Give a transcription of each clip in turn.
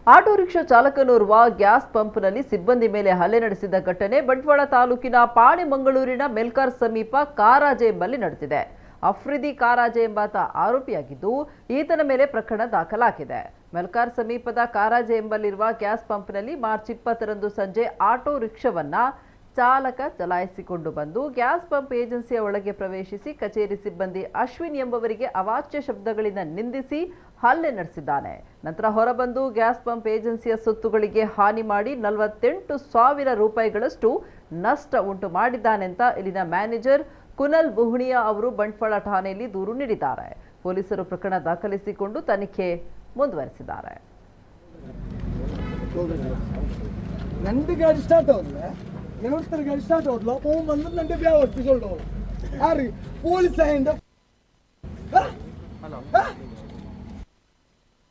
Auto rickshaw ಚಾಲಕನೋರ್ವ gas ಪಂಪ್ನಲ್ಲಿ ಸಿಬ್ಬಂದಿ ಮೇಲೆ ಹಲ್ಲೆ ನಡೆಸಿದ ಘಟನೆ ಬಂಟ್ವಾಳ ತಾಲೂಕಿನ ಪಾಣೆಮಂಗಳೂರಿನ ಮೆಲ್ಕಾರ್ ಸಮೀಪ ಕಾರಾಜೆ ಎಂಬಲ್ಲಿ ನಡೆದಿದೆ. ಅಫ್ರಿದಿ ಕಾರಾಜೆ ಎಂಬಾತ ಆರೋಪಿಯಾಗಿದ್ದು ಈತನ ಮೇಲೆ ಪ್ರಕರಣ ದಾಖಲಾಗಿದೆ. ಮೆಲ್ಕಾರ್ ಸಮೀಪದ ಕಾರಾಜೆ ಎಂಬಲ್ಲಿರುವ ಗ್ಯಾಸ್ ಪಂಪ್ನಲ್ಲಿ ಮಾರ್ಚ್ 20ರಂದು ಸಂಜೆ ಆಟೋ ರಿಕ್ಷಾವನ್ನ ಚಾಲಕ ಚಲಾಯಿಸಿಕೊಂಡು ಬಂದು ಗ್ಯಾಸ್ ಪಂಪ್ ಏಜೆನ್ಸಿಯ ಒಳಗೆ ಪ್ರವೇಶಿಸಿ ಕಚೇರಿ ಸಿಬ್ಬಂದಿ ಅಶ್ವಿನ್ ಎಂಬವರಿಗೆ ಅವಾಚ್ಯ ಶಬ್ದಗಳಿಂದ ನಿಂದಿಸಿ ಹಲ್ಲೆ ನಡೆಸಿದ್ದಾನೆ. ನಂತರ ಹೊರಬಂದು ಗ್ಯಾಸ್ ಪಂಪ್ ಏಜೆನ್ಸಿಯ ಸೊತ್ತುಗಳಿಗೆ ಹಾನಿ ಮಾಡಿ 48,000 ರೂಪಾಯಿಗಳಷ್ಟು ನಷ್ಟ ಉಂಟು ಮಾಡಿದ್ದಾನೆ ಅಂತ ಇಲ್ಲಿನ ಮ್ಯಾನೇಜರ್ ಕುನಲ್ ಬುಹ್ಣಿಯಾ ಅವರು ಬಂಟ್ವಾಳ ಠಾಣೆಯಲ್ಲಿ ದೂರು ನೀಡಿದ್ದಾರೆ. ಪೊಲೀಸರು ಪ್ರಕರಣ ದಾಖಲಿಸಿಕೊಂಡು ತನಿಖೆ ಮುಂದುವರೆಸಿದ್ದಾರೆ. ನಂದು ಗಾಡಿ ಸ್ಟಾರ್ಟ್ ಆದ್ಲೆ ಗಾಡಿ ಸ್ಟಾರ್ಟ್ ಆದ್ಲು ಫೋನ್ ಬಂದು ನಂಗೆ ಬ್ಯಾವರ್ಸಿ ಸೊಲ್ಡೋಳು ಆರಿ ಪೊಲೀಸ್ ಆಯಿಂದ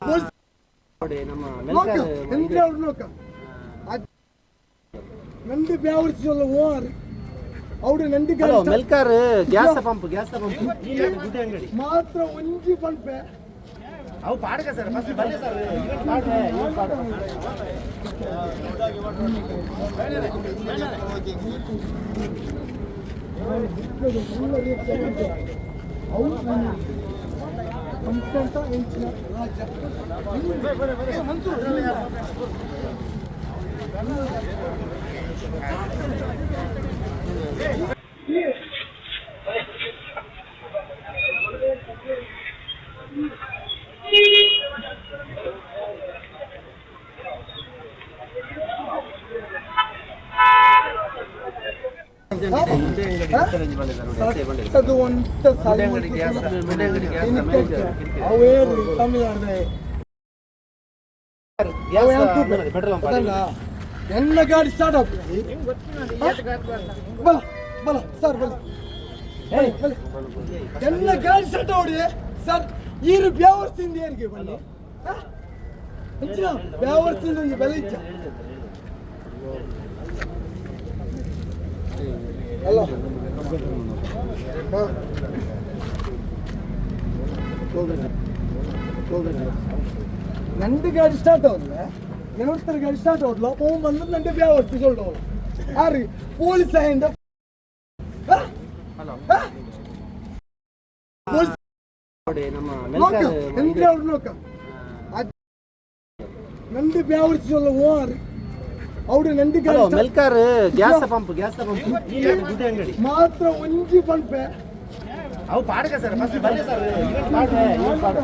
ಪೊಲೀಸ್ ನೋಕ ಎಂದ್ರೆ ಅವ್ರು ನೋಕ ನಂದು ಬ್ಯಾವರ್ಸಿ ಸೊಲ್ಲ ಓರ್ ಅವ್ರು ನಂದು ಗಾಡಿ ಮೆಲ್ಕಾರ್ ಗ್ಯಾಸ್ ಪಂಪ್ ಮಾತ್ರ ಒಂಜಿ ಪಂಪೆ ಅವು ಪಾಡಕ ಸರ್ ಫಸ್ಟ್ ಬಲ್ಲೆ ಸರ್ ಇವನ್ ಪಾಡ್ರೆ ಇವನ್ ಪಾಡ್ರೆ ಅದು ಒಂಟ ತಮಿಳ್ನಾಡು ಎನ್ನ ಗಾಡಿ ಸ್ಟಾರ್ಟ್ ಆಗ್ತದೆ. ಬಲ ಬಲ ಸರ್ ಬಲ ಎನ್ನ ಗಾಡಿ ಸ್ಟಾರ್ಟ್ ನೋಡಿ ಸರ್ ಈರು ಬ್ಯಾವರ್ಸಿಂದ ಏರಿಗೆ ಬನ್ನಿ ಅಂಚಿನ ಬ್ಯಾವರ್ಸಿಂದ ಒಂಜಿ ಬೆಲೆ ಇಚ್ಚ ಅಲ್ಲ ನಂದು ಗಾಡಿ ಸ್ಟಾರ್ಟ್ ಆದ್ಲೆ ಏನೋತ್ತರ ಗಾಡಿ ಸ್ಟಾರ್ಟ್ ಆದ್ಲು ಫೋನ್ ಬಂದು ನಂಗೆ ಬ್ಯಾವರ್ಸಿ ಸೊಲ್ಡೋಳು ಆರಿ ಪೊಲೀಸ್ ಆಯಿಂದ ಪೊಲೀಸ್ ನೋಕ ಎಂದ್ರೆ ಅವ್ರು ನೋಕ ನಂದು ಬ್ಯಾವರ್ಸಿ ಸೊಲ್ಲ ಓರ್ ಅವ್ರು ನಂದು ಗಾಡಿ ಮೆಲ್ಕಾರ್ ಗ್ಯಾಸ್ ಪಂಪ್ ಮಾತ್ರ ಒಂಜಿ ಪಂಪೆ ಅವು ಪಾಡಕ ಸರ್ ಫಸ್ಟ್ ಬಲ್ಲೆ ಸರ್ ಇವನ್ ಪಾಡ್ರೆ ಇವನ್ ಪಾಡ್ರೆ